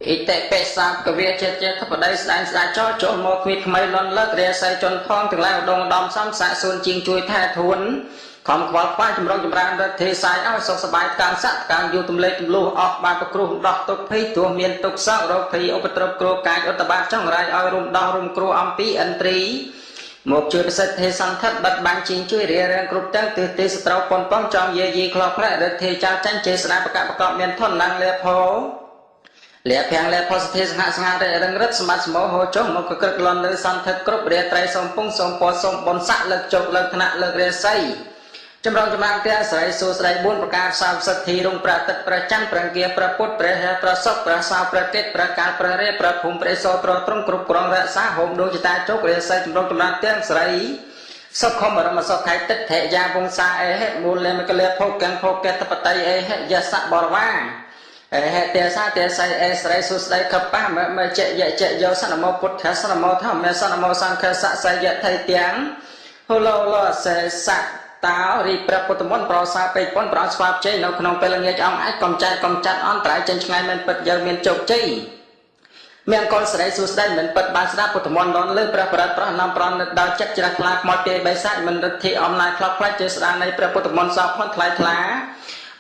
អ៊ីតិបិសាកវាចិត្តចេធបតីស្ដែងស្ដាចចោចុះមកគ្មានថ្មីលន់លើករាសីជនផងទាំងឡាយឧដងដំសំសាក់សួនជាងជួយថែធួនខំខ្វល់ខ្វាយចម្រុងចម្រើនរដ្ឋទេសាយឲ្យសុខសប្បាយកាងស័កកាងយូរទំលេកទំលុះអស់បានប្រគ្រោះដោះទុកភ័យទោះមានទុកសោករោគភ័យឧបទ្រពគ្រោះកាចឧត្តបាតចង់រាយឲ្យរុំដោះរុំគ្រោះអំពីឥន្ទ្រីមកជួយប្រសិទ្ធិសន្ធិបិទបាំងជាងជួយរារាំងគ្រប់ទាំងទិសទេសត្រូវប៉ុនប៉ងចង់យាយីខ្លោះផ្លែរដ្ឋទេចៅចាញ់ចេស្ដាបកបកមានធនណាំងលាផោលាភាំងលាផសធិសហសង្ហារឹងរិទ្ធសម្បត្តិសមោហោចុះមកក្រឹកលន់លើសន្ធិគ្រប់រាត្រីសូមពងសូមពរសូមបុណ្យស័កលើកជោគលើកថ្នាក់លើករាសីចម្រុងចម្រើនទាំងស្រីសួស្តី4ប្រការសាវសិទ្ធិរុងប្រតិព្រះច័ន្ទព្រះគាព្រះពុទ្ធព្រះហេព្រះសុខព្រះសៅព្រះកេតព្រះកាលព្រះរាព្រះភូមិព្រះសោត្រត្រង់គ្រប់គ្រងរក្សាហូមដួងចតាជោគរាសីចម្រុងចម្រើនទាំងស្រីសុខមរមសុខៃតិដ្ឋិយាវង្សាអេហេមូលមកលាភោកាំងភោកេតបតីអេហេយសៈបរវាអេហេទេសាទេសៃអេស្រីសុស្ដីកបៈមចេយចេយោសនមោពុទ្ធសនមោធម្មសនមោសង្ឃសសយថៃទាំងហូឡូឡសេសៈតោរីព្រះពុទ្ធមន្តប្រសាពេកប៉ុនប្រស្វាបជ័យនៅក្នុងពេលល្ងាចអង្គអាចកំចាត់កំចាត់អន្តរាយចេញឆ្ងាយមិនពិតយើងមានជោគជ័យមានកលស្រីសួស្តីមិនពិតបានស្ដាប់ពុទ្ធមន្តនលើព្រះបរិត្តប្រោះនាំប្រណិតដល់ចិត្តជ្រះថ្លាខ្មោចទេបិសាចមិនរិទ្ធិអំណាចខ្លោចខ្លាចជាស្ដានៃព្រះពុទ្ធមន្តសោផនថ្លៃថ្លា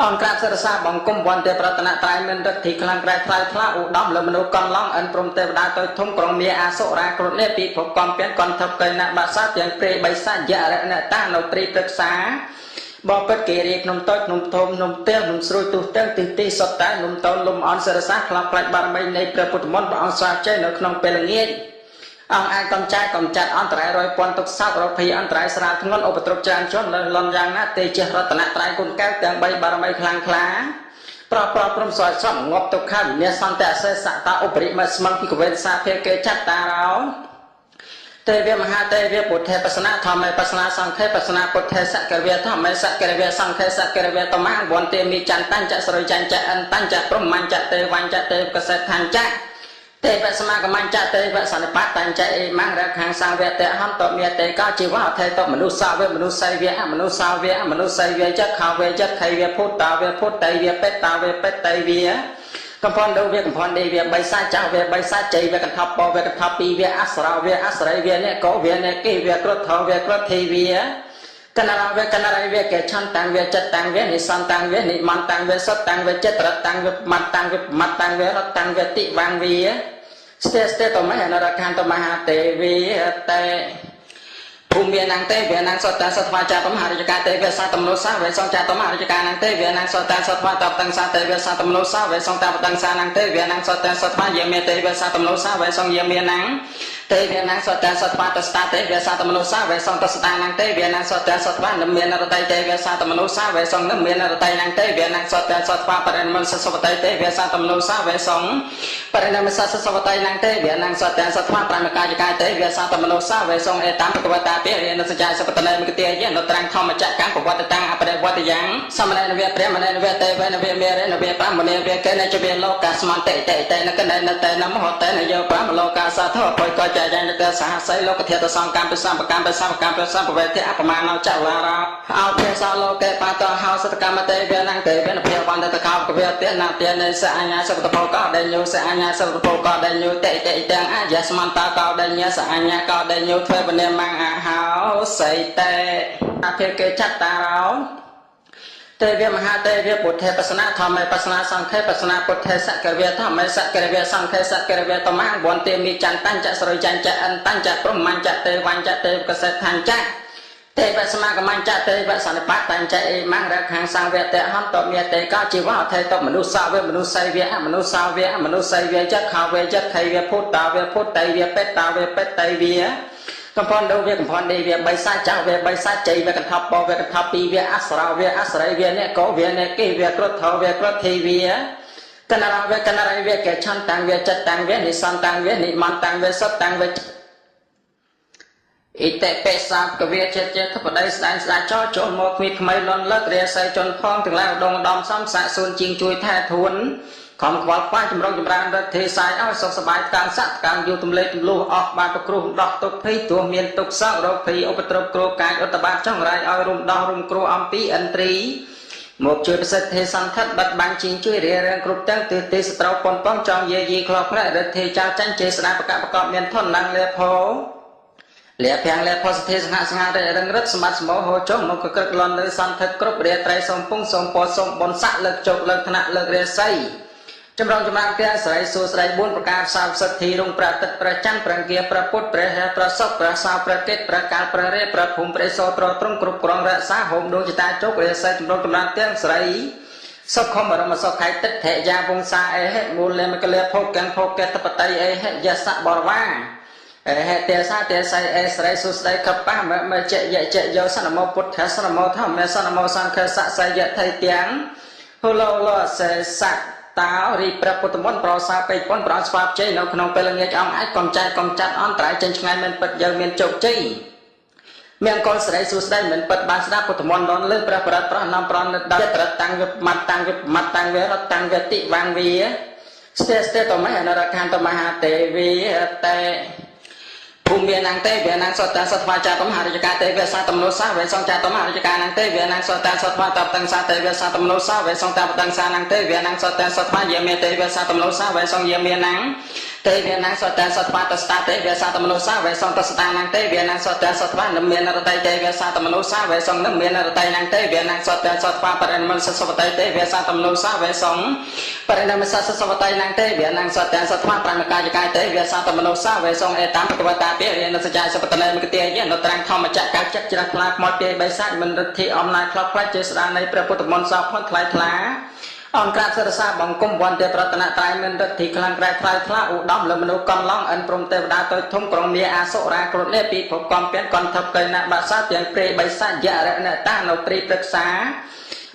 អង្គក្រាបសិរសាបង្គំវន្តទេប្រតនត្រ័យមានរិទ្ធិខ្លាំងក្រៃថ្លៃថ្លាឧត្តមលើមនុស្សកន្លងអិនព្រំទេវតាតូចធំក្រុងមាអាសុរាគ្រុតនេះពីភពកំពៀនកន្ធកៃណបាសាទាំងព្រៃបិសាចយរណតានៅព្រៃព្រឹក្សាបបិទ្ធគិរីភ្នំតូចភ្នំធំភ្នំផ្ទះភ្នំស្រួយទុះទាំងទិសទីសុទ្ធតែនំតូនលំអន់សិរសាខ្លោចខ្លាចបារមីនៃព្រះពុទ្ធមន្តព្រះអង្គស្វាជ័យនៅក្នុងពេលល្ងាចអង្គអាចកំចាយកំចាត់អន្តរាយរយពាន់ទុកសោករោភីអន្តរាយស្រាលធ្ងន់ឧបទ្រពច្រើនជនលើលន់យ៉ាងណាទេចេះរតនត្រ័យគុណកែវទាំង3បារមីខ្លាំងក្លាប្រប្រព្រំសយសំងាប់ទុក្ខវិនាសន្តអសេសតឧបរិមស្មងភិក្ខវេសាភេកេចតារោទេវមហាទេវពុទ្ធេបស្សនាធម្មេបស្សនាសង្ឃេបស្សនាពុទ្ធេសកវេធម្មេសកវេសង្ឃេសកវេតមហវន្ទេមិចន្តាញ្ចសរិចញ្ចអន្តាញ្ចព្រហ្មញ្ចទេវញ្ចទេកសេដ្ឋញ្ចទេវសមាគមញ្ចទេវសនិបតញ្ចអេមង្រខាងសង្វតហន្តមេតេកជីវអថេតមនុស្សវេមនុស្សៃវៈមនុស្សវៈមនុស្សៃវៈចខវេចខៃវៈភូតាវេភូតៃវៈបេតាវេបេតៃវៈកំផនដូវៈកំផនដេវៈបៃសាចាវៈបៃសាជ័យវៈកន្ធបវៈកន្ធពីវៈអសរវៈអសរិវៈអ្នកកោវៈអ្នកគេវៈក្រថវៈក្រធីវៈកណរវៈកណរវៈកេឆន្តាំងវៈចិត្តតាំងវៈនិសន្តាំងវៈនិមន្តាំងវៈសត្តាំងវៈចិត្តរតាំងវៈមត្តាំងវៈមត្តាំងវៈរតាំងវៈតិវាងវៈស្ទេស្ទេតមហនរខានតមហាទេវីតេភូមិនាងទេវនាងសតសត្វាចាតមហារិយកាទេវសាតមនោសាវេសងចាតមហារិយកានាងទេវនាងសតសត្វាតតੰសាទេវសាតមនោសាវេសងតតੰសានាងទេវនាងសតសត្វាយមេទេវសាតមនោសាវេសងយមេនាងទេវនាងសតសត្វាតស្តាទេវសាតមនោសាវេសងតស្តានាងទេវនាងសតសត្វានមានរតីទេវសាតមនោសាវេសងនមានរតីនាងទេវនាងសតសត្វាបរិមសសវតីទេវសាតមនោសាវេសងបរិមសសវតីនាងទេវនាងសតសត្វាប្រមកាយកាយទេវសាតមនោសាវេសងអេតាមភគវតាភិរិនសច្ចសបតនេមកទាយនត្រាំងធម្មចកម្មប្រវត្តិតាំងអបរិវត្តយ៉ាងសមណនវៈព្រះមណនវៈទេវនវៈមេរនវៈប្រមនេវៈកេនចវៈលោកាស្មន្តិតិតិនកណនតេនមហតេនយោប្រមលោកាសាធភយកចយានតសហសីលោកធាតសង្កម្មពិសម្បកម្មពិសម្បកម្មពិសម្បវេធអបមាណោចលារោអោភាសលោកេបាតហោសតកម្មទេវនងទេវនភិវន្តតកោកវេទេណាទេនេសអញ្ញាសតភោកដេញោសអញ្ញាសតភោកដេញោតិតិទាំងអយស្មន្តកោដេញសអញ្ញាកោដេញោធ្វើបនេមងអហោសីតេអភិកេចតារោទេវមហាទេវពុទ្ធេបស្សនាធម្មេបស្សនាសង្ឃេបស្សនាពុទ្ធេសកវេធម្មេសកវេសង្ឃេសកវេតមហវន្ទេមិចន្តាញ្ចសរិចញ្ចអន្តាញ្ចព្រហ្មញ្ចទេវញ្ចទេកសេដ្ឋញ្ចទេវសមាគមញ្ចទេវសនិបតញ្ចអេមង្រខាងសង្វតហន្តមេតេកជីវអថេតមនុស្សវេមនុស្សៃវៈមនុស្សវៈមនុស្សៃវៈចខវេចខៃវៈភូតាវេភូតៃវៈបេតាវេបេតៃវៈកំផនដូវៈកំផនដេវៈបៃសាចាវៈបៃសាជ័យវៈកន្ធបវៈកន្ធពីវៈអសរវៈអសរិវៈអ្នកកោវៈអ្នកគេវៈក្រថវៈក្រធីវៈកណរវៈកណរវៈកេឆន្តាំងវៈចិត្តតាំងវៈនិសន្តាំងវៈនិមន្តាំងវៈសត្តាំងវៈអ៊ីតិបិសាកវេចិត្តចេធបតីស្ដែងស្ដាចោចុះមកគ្មានថ្មីលន់លើករាសីជនផងទាំងឡាយឧដងដំសំសាក់សួនជាងជួយថែធួនខំខ្វល់ខ្វាយចម្រុងចម្រើនរដ្ឋទេសាយឲ្យសុខសប្បាយកាងស័កកាងយូរទំលេកទំលុះអស់បានប្រគ្រោះដោះទុកភ័យទោះមានទុកសោករោគភ័យឧបទ្រពគ្រោះកាចឧត្តបាតចង់រាយឲ្យរុំដោះរុំគ្រោះអំពីឥន្ទ្រី មកជួយប្រសិទ្ធិសន្ធិបិទបាំងជាងជួយរារាំងគ្រប់ទាំងទិសទេសត្រូវប៉ុនប៉ងចងយាយីខ្លោផ្លែរិទ្ធីចៅចាញ់ជេស្ដាបកបកបមានធនណាំងលាផោលាភាំងលាផសទ្ធិសហសង្ហារិរឹងរិទ្ធសម្បត្តិសមោហោចុះមកក្រឹកលន់លើសន្ធិគ្រប់រាត្រីសូមពងសូមពរសូមបុណ្យស័កលើកជោគលើកថ្នាក់លើករាសីចម្រុងចម្រើនទាំងស្រីសួស្រី4ប្រការសាវសិទ្ធិរុងប្រតិប្រច័នប្រង្គាប្រពុតព្រះហេប្រសុខព្រះសោប្រកិតព្រះកាលព្រះរេព្រះភូមិព្រះសោត្រត្រង់គ្រប់គ្រងរក្សាហូមដួងចតាជោគរាសីចម្រុងចម្រើនទាំងស្រីសុខមរមសុខៃតិដ្ឋិយាវង្សាអេហិមូលមកលាភោកាំងភោកតបតីអេហិយសៈបរវាអេហេទេសាទេសៃអេស្រីសុស្ដីកបះមមចេយចេយោសនមោពុទ្ធសនមោធម្មសនមោសង្ឃសសយថៃទាំងហូលោលោសេសៈតារីព្រះពុទ្ធមន្តប្រសាពេកប៉ុនប្រស្វាបជ័យនៅក្នុងពេលល្ងាចអង្គអាចកំចាត់កំចាត់អន្តរាយចេញឆ្ងាយមិនពិតយើងមានជោគជ័យមានកុលស្រីសួស្ដីមិនពិតបានស្ដាប់ពុទ្ធមន្តដល់លើព្រះបរិត្តប្រោះនាំប្រណិតដល់ត្រតាំងវិមត្តតាំងវិមត្តតាំងវិរតតាំងវតិវាងវាស្ទេស្ទេតមហនរខន្តមហាទេវីតេភូមិមានអង្គទេវេណាងសតតាសត្វាចាតមហារាជការទេវេសាតមនោសាវេសងចាតមហារាជការនង្គទេវេណាងសតតាសត្វាតបតੰសាទេវេសាតមនោសាវេសងតបតੰសានង្គទេវេណាងសតតាសត្វាយាមេទេវេសាតមនោសាវេសងយាមេណាងទេវេណាងសតតាសត្វាតស្តាទេវេសាតមនោសាវេសងតស្តានង្គទេវេណាងសតតាសត្វានិមានរតីទេវេសាតមនោសាវេសងនិមានរតីនង្គទេវេណាងសតតាសត្វាបរិមលសសវតីទេវេសាតមនោសាវេសងបរិមលសសវតីនង្គទេវេណាងសតតាសត្វាប្រមកាយកាយទេវេសាតមនោសាវេសងអេតាមបកវតាពារិយនសច្ចសបតនេមកទាយនត្រាំងធម្មចក្រចិត្តជ្រះថ្លាខ្មោចពីបិសាចមិនរិទ្ធីអំណាចខ្លោចខ្លាចជាស្ដានៃព្រះពុទ្ធមន្តសោផុនថ្លៃថ្លាអង្គក្រាបសិរសាបង្គំវន្តប្រតនត្រៃមានរិទ្ធីខ្លាំងក្រែថ្លៃថ្លាឧត្តមលើមនុស្សកំឡងអិនព្រំទេវតាតូចធំក្រុងមាអាសុរាគ្រុតនេះពីភពកំពៀនកន្ធពកៃណបាសាទាំងព្រៃបិសាចយរណតានៅព្រៃព្រឹក្សា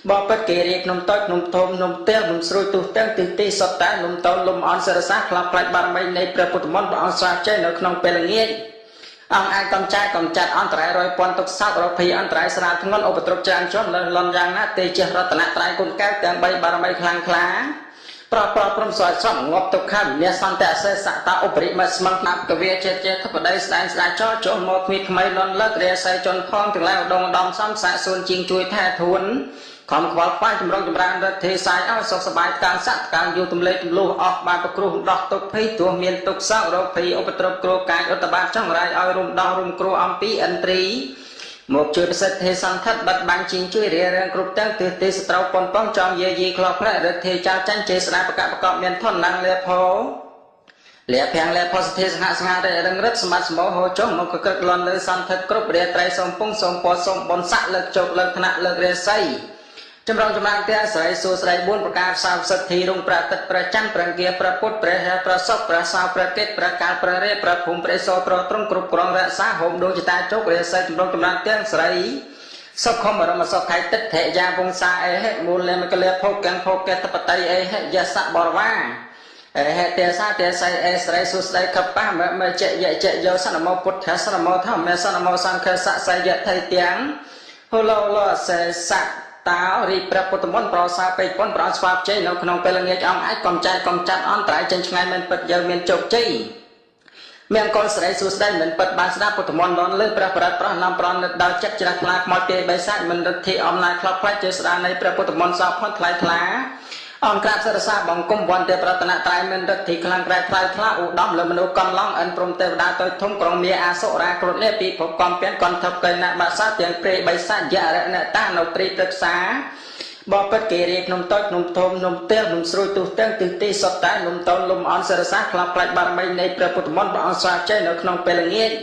បបិទ្ធគិរីភ្នំតូចភ្នំធំភ្នំផ្ទះភ្នំស្រួយទុះទាំងទិសទីសុទ្ធតែនំតូនលំអន់សិរសាខ្លាប់ខ្លាចបារមីនៃព្រះពុទ្ធមន្តព្រះអង្គស្រាវជ័យនៅក្នុងពេលល្ងាចអង្គអាចកំចាយកំចាត់អន្តរាយរយពាន់ទុកសោករភីអន្តរាយស្រាលធ្ងន់ឧបទ្រពច្រើនជាន់លើលន់យ៉ាងណាទេជះរតនត្រ័យគុណកែវទាំង3បារមីខ្លាំងក្លាប្រប្រព្រំសោយសំងាប់ទុក្ខវិនាសន្តអសេសតាឧបរិមស្មងណាប់កវាចេតចេធបតីស្ដែងស្ដាចោចុះមកគ្មានថ្មីលន់លើករាសីជនផងទាំងឡាយឧដងដំសំសាកសួនជាងជួយថែធួនខំខ្វល់ខ្វាយចម្រុងចម្រើនរិទ្ធីសាយឲ្យសុខសប្បាយកាងស័កកាងយូរទំលេទំលុះអស់បានប្រគ្រោះដោះទុកភ័យទោះមានទុកសោករោគភ័យឧបទ្រពគ្រោះកាចឧត្តបាតចង់រាយឲ្យរំដោះរំគ្រោះអំពីឥន្ទ្រីមកជួយប្រសិទ្ធិសន្ធិបិទបាំងជាងជួយរារាំងគ្រប់ទាំងទិសទេសត្រូវប៉ុនប៉ងចងយាយីខ្លោផ្លែរិទ្ធីចៅចាញ់ជេស្ដាបកបកបមានធនណាំងលាផោលាភាំងលាផសទ្ធិសហសង្ហារិរឹងរិទ្ធសម្បត្តិសមោហោចុះមកក្រឹកលន់លើសន្ធិគ្រប់រាត្រីសូមពងសូមពរសូមបុណ្យស័កលើកជោគលើកថ្នាក់លើករាសីចម្រុងចម្រើនទាំងស្រីសួស្រី4ប្រការសាវសិទ្ធិរុងប្រតិប្រច័នប្រង្គាប្រពុតព្រះហេប្រសុខព្រះសោប្រកិតព្រះកាលព្រះរេព្រះភូមិព្រះសោត្រត្រង់គ្រប់គ្រងរក្សាហូមដួងចតាជោគរាសីចម្រុងចម្រើនទាំងស្រីសុខមរមសុខៃតិដ្ឋិយាវង្សាអេហិមូលមកលាភោកាំងភោកតបតីអេហិយសៈបរវាអេហេទេសាទេសៃអេស្រីសុស្ដីកបះមមចេយចេយោសនមោពុទ្ធសនមោធម្មសនមោសង្ឃសសយថៃទាំងហូលោលោសេសៈតារីព្រះពុទ្ធមន្តប្រសាពេកប៉ុនប្រស្វាបជ័យនៅក្នុងពេលល្ងាចអង្គអាចកំចាយកំចាត់អន្តរាយចេញឆ្ងាយមិនពិតយើងមានជោគជ័យមានកុលស្រីសួស្ដីមិនពិតបានស្ដាប់ពុទ្ធមន្តដល់លើព្រះបរិត្តប្រោះនាំប្រណិតដល់ចិត្តជ្រះថ្លាខ្មោចពីបិសាចមិនរិទ្ធីអំណាចខ្លោចខ្លាចជាស្ដានៃព្រះពុទ្ធមន្តសោផុនថ្លៃថ្លាអង្គក្រាបសិរសាបង្គំវន្តប្រតនត្រៃមានរិទ្ធីខ្លាំងក្រែថ្លៃថ្លាឧត្តមលើមនុស្សកំឡងអិនព្រំទេវតាតូចធំក្រុងមាអាសុរាគ្រុតនេះពីភពកំពៀនកន្ធពកៃណបាសាទាំងព្រៃបិសាចយរណតានៅព្រៃព្រឹក្សាបបិទ្ធគិរីភ្នំតូចភ្នំធំភ្នំផ្ទះភ្នំស្រួយទុះទាំងទិសទីសុទ្ធតែនំតូនលំអន់សិរសាខ្លោចខ្លាចបារមីនៃព្រះពុទ្ធមន្តព្រះអង្គស្រាវជ័យនៅក្នុងពេលល្ងាច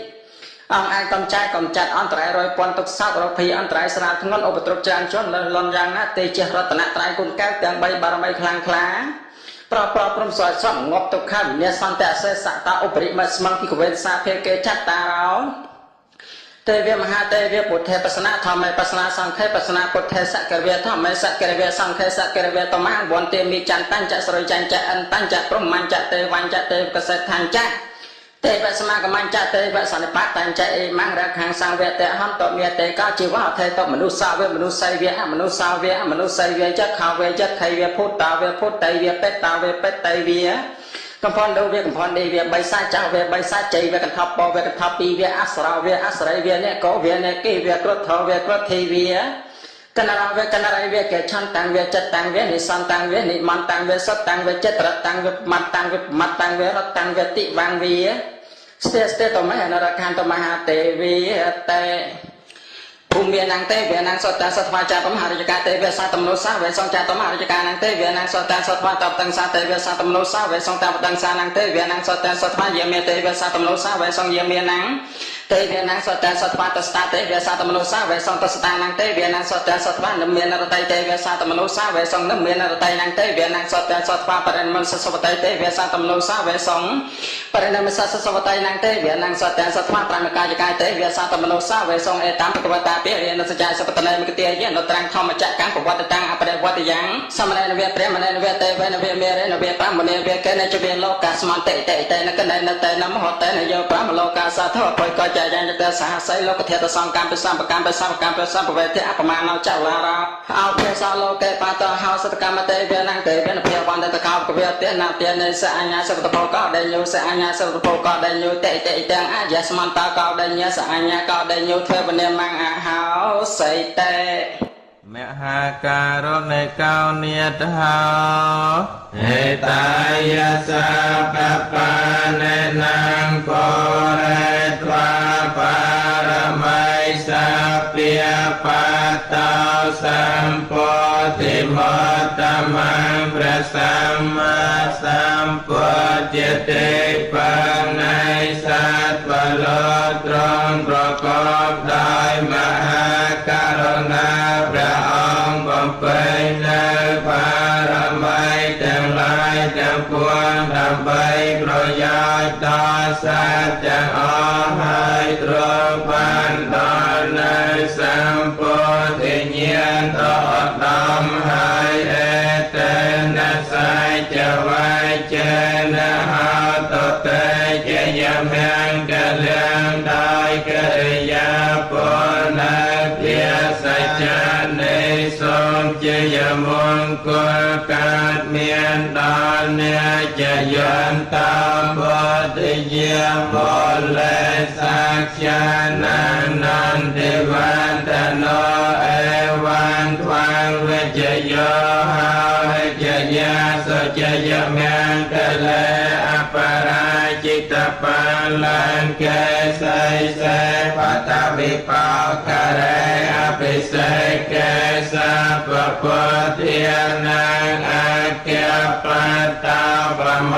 អង្គអាចកំចាយកំចាត់អន្តរាយរយពាន់ទុកសោករភីអន្តរាយស្រាលធ្ងន់ឧបទ្រពច្រើនជាន់លើលន់យ៉ាងណាទេជះរតនត្រ័យគុណកែវទាំង3បារមីខ្លាំងក្លាប្រប្រព្រំសោយសំងាប់ទុក្ខវិនាសន្តអសេសតាឧបរិមស្មងភិក្ខវេសាភេកេចតារោទេវមហាទេវពុទ្ធេបស្សនាធម្មេបស្សនាសង្ឃេបស្សនាពុទ្ធេសកវេធម្មេសកវេសង្ឃេសកវេតមហវន្ទេមិចន្តាញ្ចសរិចញ្ចអន្តាញ្ចព្រហ្មញ្ចទេវញ្ចទេវកសិដ្ឋញ្ចទេវសមាគមញ្ចទេវសនិបាតញ្ចអេមង្រខាងសង្វតហន្តមេតេកោជីវអថេតមនុស្សវេមនុស្សវេអមនុស្សវេអមនុស្សវេចខវេចខៃវេភូតាវេភូតៃវេបេតាវេបេតៃវេកំផនដូវេកំផនដេវេបៃសាចាវេបៃសាជ័យវេកន្ធបវេកន្ធពីវេអសរវេអសរិវេអ្នកកោវេអ្នកគេវេក្រថវេក្រធីវេ កណរវេកណរៃវេកេឆន្តាំងវេចិត្តតាំងវេនិសន្តាំងវេនិមន្តាំងវេសតាំងវេចិត្តរតាំងវេមត្តាំងវេមត្តាំងវេរតាំងវេតិវាងវាស្ទេស្ទេតមហនរខន្តមហាទេវីតេភូមិនាងទេវនាងសតសត្វាចាតមហរិយកាទេវសាតំនុសាវេសងចាតមហរិយកានាងទេវនាងសតសត្វាតបតੰសាទេវសាតំនុសាវេសងតបតੰសានាងទេវនាងសតសត្វាយាមេទេវសាតំនុសាវេសងយាមេនាងទេវនាងសតសត្វាតស្តាទេវសាតំនុសាវេសងតស្តានាងទេវនាងសតសត្វានិមានរតីទេវសាតំនុសាវេសងនិមានរតីនាងទេវនាងសតសត្វាបរិមសសវតីទេវសាតំនុសាវេសងបរិមសសវតីនាងទេវនាងសតសត្វាប្រមកាយកាយទេវសាតំនុសាវេសងអេតាមភគវតាពារិយនសច្ចសបតនេមកទាយនត្រាំងធម្មចកម្មប្រវត្តិតាំងអបរិវត្តយ៉ាងសមណេនវេព្រះមណេនវេទេវេនវេមេរេនវេប្រមនេវេកេនចវេលោកាស្មន្តិតិតេនកណេនតេនមហតេនយោប្រមលោកាសាធភយកចយ៉ាងតសហសីលោកធាតសង្កម្មពិសម្បកម្មពិសម្បកម្មពិសម្បវេធិអបមាណោចលារោអោភាសាលោកេបាតហោសតកម្មទេវេនទេវេនភាវន្តតកោកវេទេណាទេនេសអញ្ញាសតភោកោដេញោសអញ្ញាសតភោកោដេញោតិតិទាំងអយស្មន្តកោដេញសអញ្ញាកោដេញោធ្វើវនាមងអហោសីតេ មហាការុណិកោនិយតហោហេតាយសាបបានេនងបរេត្វាបារមៃសាពាបតោសម្ពុទ្ធិមតមੰព្រះសម្មាសម្ពុទ្ធទេបណៃសត្វលោត្រង់ប្រកបដោយមហាករុណាព្រះអង្គបំពេញនៅបារមីទាំងឡាយទាំងពួងដើម្បីប្រយោជន៍ដល់សត្វទាំងអស់ហើយទ្រង់បានដល់នៅសម្ពុទ្ធញ្ញាណដ៏ឧត្តមហើយអេតេនសច្ចវេចេនហោតតេជយមង្គលំដោយកិរិយាពុណភាសច្ចនិសូមជយមង្គលកើតមានដល់អ្នកជយន្តពុទ្ធយាបុលេសាខ្យាននន្តិវន្តនោអេវੰថ្វាងវិជយោហោជយាសុជយមង្គលេអបរាជិតបាលង្កេសីសេបតវិបោករេអភិសេកេសាពពុទ្ធានងអគ្គបតោបម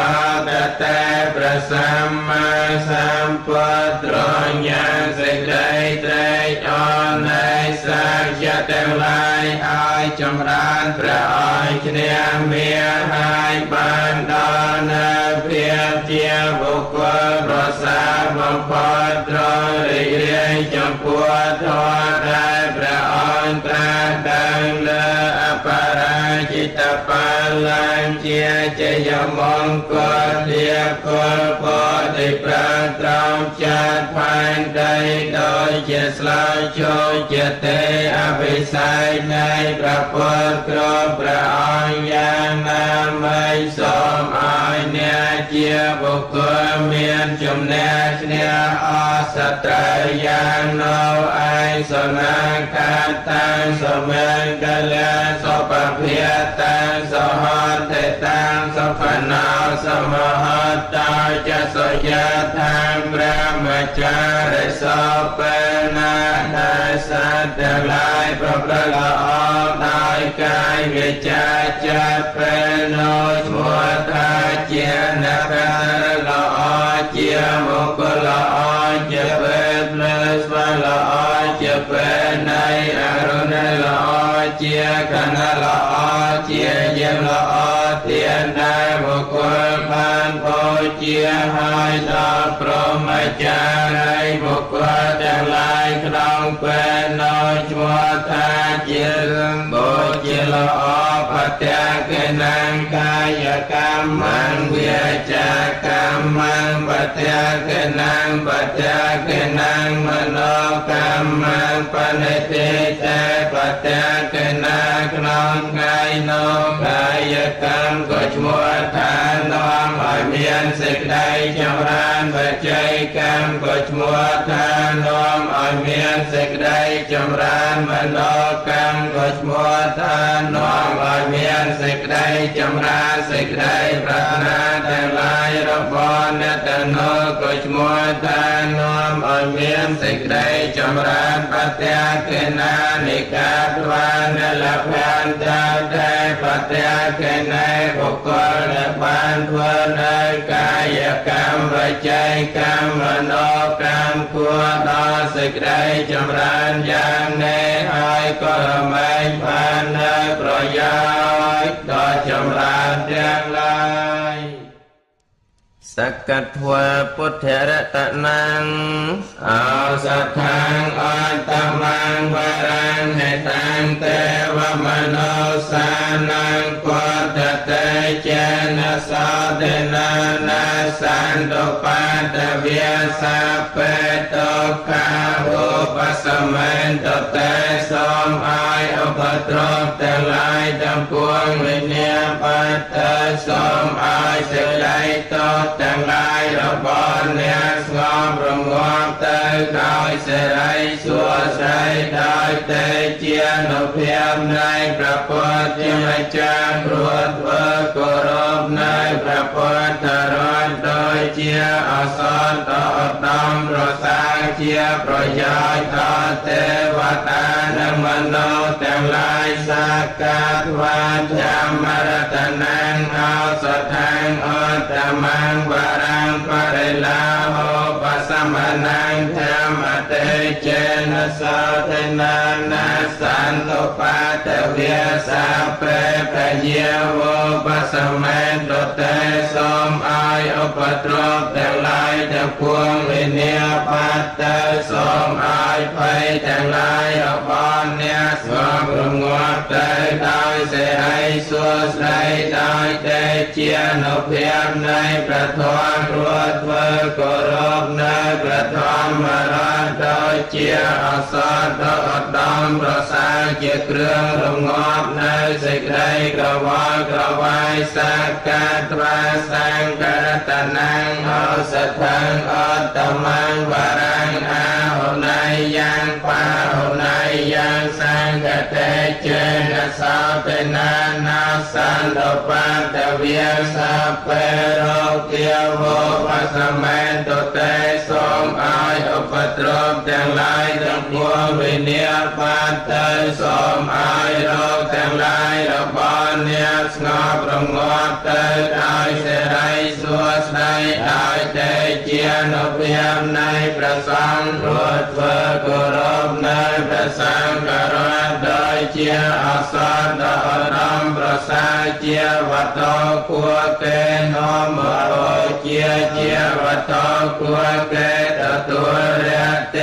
តតេព្រះសម្មាសម្ពុទ្ធទ្រញ្ញាសេចក្តីត្រេកអរនៃសាយទាំងឡាយឲ្យចម្រើនព្រះអង្គឈ្នះមាហើយបានដល់នៅភាពជាបុគ្គលប្រសើរបំផុតត្រង់រីករាយចំពោះធម៌ដែលព្រះអង្គត្រាស់ដឹងលើអបរាជិតបាលញ្ជាជយមង្គលលាគុលពោធិប្រាត្រង់ចាត់ផែនដីដោយជាស្លាចូលជាទេអភិសេកនៃព្រះពុទ្ធគ្រប់ព្រះអង្គយ៉ាងណាមិនសូមឲ្យអ្នកជាបុគ្គលមានជំនះឈ្នះអស់សត្រូវយ៉ាងនៅឯសនាខាតាំងសមង្គលសុបភិតាំងសហតិតាំងសុភណោសមហតោចសុយថាងព្រះមច្ចារិសោបេណានាសត្វទាំងឡាយប្រព្រឹត្តល្អដោយកាយវាចាចិត្តពេលនោះឈ្មោះថាជាអ្នកល្អជាមង្គលល្អជាពេលភ្លើស្វាល្អជាពេលនៃអរុណល្អជាកណល្អជាយាមល្អទានដែលបុគ្គលបានបូជាហើយដល់ព្រហ្មចារីបុគ្គលទាំងឡាយក្នុងពេលនោះឈ្មោះថាជារឿងបូជាល្អបត្យាកេនងកាយកម្មងវាចាកម្មងប ត្យាគណាំបត្យាគណាំមនោកម្មបនិតិតេបត្យាគណាក្នុងថ្ងៃនោះកាយកម្មក៏ឈ្មោះថានាំឲ្យមានសេចក្តីចម្រើនវចីកម្មក៏ឈ្មោះថានាំឲ្យមានសេចក្តីចម្រើនមនោកម្មក៏ឈ្មោះថានាំឲ្យមានសេចក្តីចម្រើនសេចក្តីប្រាថ្នាទាំងឡាយរបស់អ្នកទាំងនោះក៏ឈ្មោះថានាំឲ្យមានសេចក្តីចម្រើនបត្យាគណានិកាទ្វានលភន្តតេបត្យាគណេបុគ្គលដែលបានធ្វើនៅកាយកម្មវចីកម្មមនោកម្មគួរដល់សេចក្តីចម្រើនយ៉ាងនេះហើយក៏រមែងបាននៅប្រយោជន៍ដល់ចម្រើនទាំងឡាយសកត្វពុទ្ធរតនំអោសថាងអត្តមងវរាំងហេតាំងទេវមនោសានំពតតេចេនសោទនានាសន្តបាតវិសាបេតោកាឧបសមន្តតេសូមឲ្យឧបទ្រពទាំងឡាយទាំងពួងវិញ្ញាបតេសូមឲ្យសេចក្តីតោទាំងឡាយរបស់អ្នកស្ងប់រងាប់ទៅដោយសេរីសួស្តីដោយទេជានុភាពនៃព្រះពុទ្ធជាម្ចាស់ព្រោះធ្វើគោរពនៃព្រះពុទ្ធរតន៍ដោយជាអសន្នដ៏ឧត្តមប្រសើរជាប្រយោជន៍ដល់ទេវតានិងមនុស្សទាំងឡាយសាកាត្វាធម្មរតនំអោសថាងអត្តមងវរាំងបរិលាហោបសមនំធម្មតេចេនសោទនានាសន្តបាតវិសាបេពយាវបសមន្តតេសូមឲ្យឧបទ្រពទាំងឡាយទាំងពួងវិញ្ញាបតេសូមឲ្យភ័យទាំងឡាយរបស់អ្នកស្ងប់រងាប់ទៅដោយសេរីសួស្តីដោយទេជានុភាពនៃព្រះធម៌ព្រោះធ្វើគោរពនៅព្រះធម្មរតន៍ដោយជាអសន្នដ៏ឧត្តមប្រសើរជាគ្រឿងរងាប់នៅសេចក្តីក្រវល់ក្រវាយសាកាត្វាសង្ករតនំអោសថੰអត្តមងវរាំងអាហុណៃយ៉ាងបាហុណៃយ៉ាងសង្កតេចេនសោទនានាសន្តបាតវិសាបេរោគាវបសមន្តតេសូមឲ្យឧបទ្រពទាំងឡាយទាំងពួងវិញ្ញាបាតេសូមឲ្យរោគទាំងឡាយរបស់អ្នកស្ងប់រងាប់ទៅដោយសេរីសួស្តីដោយទេជានុភាពនៃព្រះសង្ឃព្រោះធ្វើគោរពនៅព្រះសង្ឃរតន៍ដោយជាអសន្នដ៏ឧត្តមប្រសើរជាវត្តគួរគេនាំមកជាជាវត្តគួរគេទទួលរត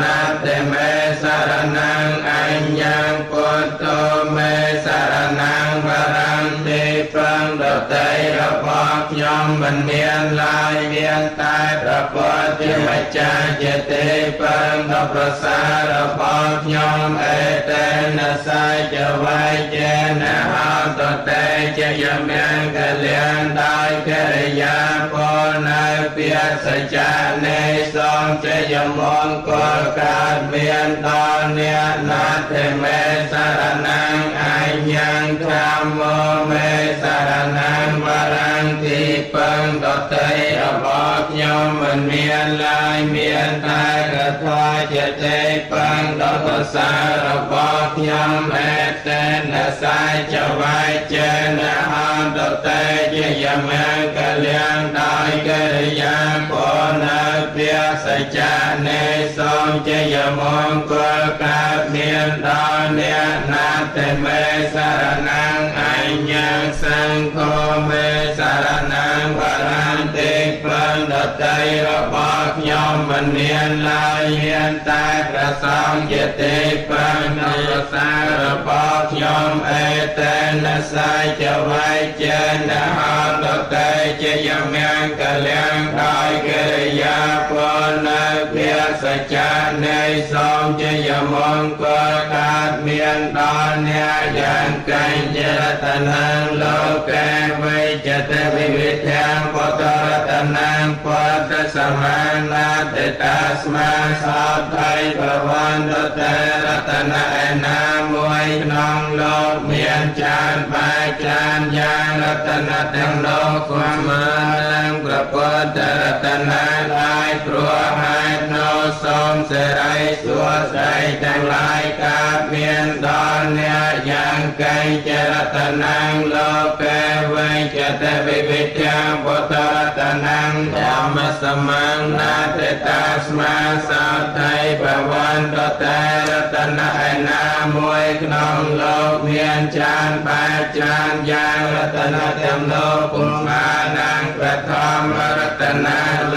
នាតិមេសារណងអញ្ញងពុទ្ធោមេសារណងវរੰទេពឹងដតីរបស់ខ្ញុំមិនមានឡើយមានតែព្រះពុទ្ធជាម្ចាស់ជាទេពឹងដ៏ប្រសើររបស់ខ្ញុំអេតេនសាចវៃចេនហន្តតេជាយមង្គលៀងដោយកិរិយាពលនៅពាក្យសច្ចៈនៃសូមជ័យមង្គលកើតមានដល់អ្នកណាតិមេសារណងអញ្ញងធម្មោមេសារណងវរੰទីពឹងដតីរបស់ខ្ញុំមិនមានឡើយមានតែកថាជាទេពឹងដ៏ប្រសើររបស់ខ្ញុំអេតេនសាចវៃចេនហន្តតេជាយមង្គលៀងដោយកិរិយាពលនៅពាក្យសច្ចៈនៃសូមជ័យមង្គលកើតមានដល់អ្នកណាតិមេសារណងអញ្ញងសង្ឃោមេសារណងវរੰទេពឹងដ ទៃរបស់ខ្ញុំមិនមានឡើយមានតែព្រះសង្ឃជាទីពឹងក្នុងប្រសារបស់ខ្ញុំអេតេនសាចវៃចេនហន្តតេជាយមង្គលំដោយកិរិយាពរនៅភាសច្ចានៃសូមជាយមង្គលកើតមានដល់អ្នកយ៉ាងកញ្ចរតនំលោកេវេចតវិវិធំពតរតនំពតសមានាតិតាស្មាសោថៃភវន្តតេរតនឯណាមួយក្នុងលោកមានច្រើនបែបច្រើនយ៉ាងរតនទាំងនោះស្មើនឹងព្រះពុទ្ធរតនឡើយព្រោះហេតុនោះសូមសិរីសួស្តីទាំងឡាយកើតមានដល់អ្នកយ៉ាងកេងចរតនំលោកេវេចតវិវិធំពុទ្ធរតនំធម្មសមានាតិតាស្មាសោថៃភវន្តតេរតនឯណាមួយក្នុងលោកមានច្រើនបែបច្រើនយ៉ាងរតនទាំងនោះពុំស្មើនឹងព្រះធម្មរតន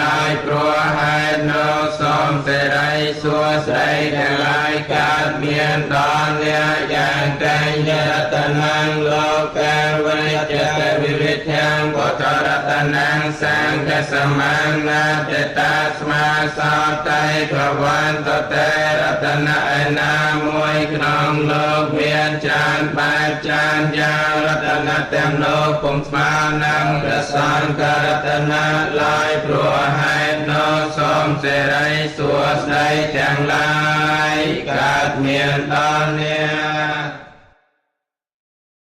ឡើយព្រោះហេតុនោះសូមសិរីសួស្តីទាំងឡាយកើតមានដល់អ្នកយ៉ាងកេងរតនំលោកេវេចតវិវិធំពុទ្ធរតនំសង្ឃសមានាតិតាស្មាសោតៃភវន្តតេរតនឯណាមួយក្នុងលោកមានច្រើនបែបច្រើនយ៉ាងរតនទាំងនោះពុំស្មើនឹងព្រះសង្ឃរតនឡើយព្រោះហេតុនោះសូមសិរីសួស្តីទាំងឡាយកើតមានដល់អ្នក។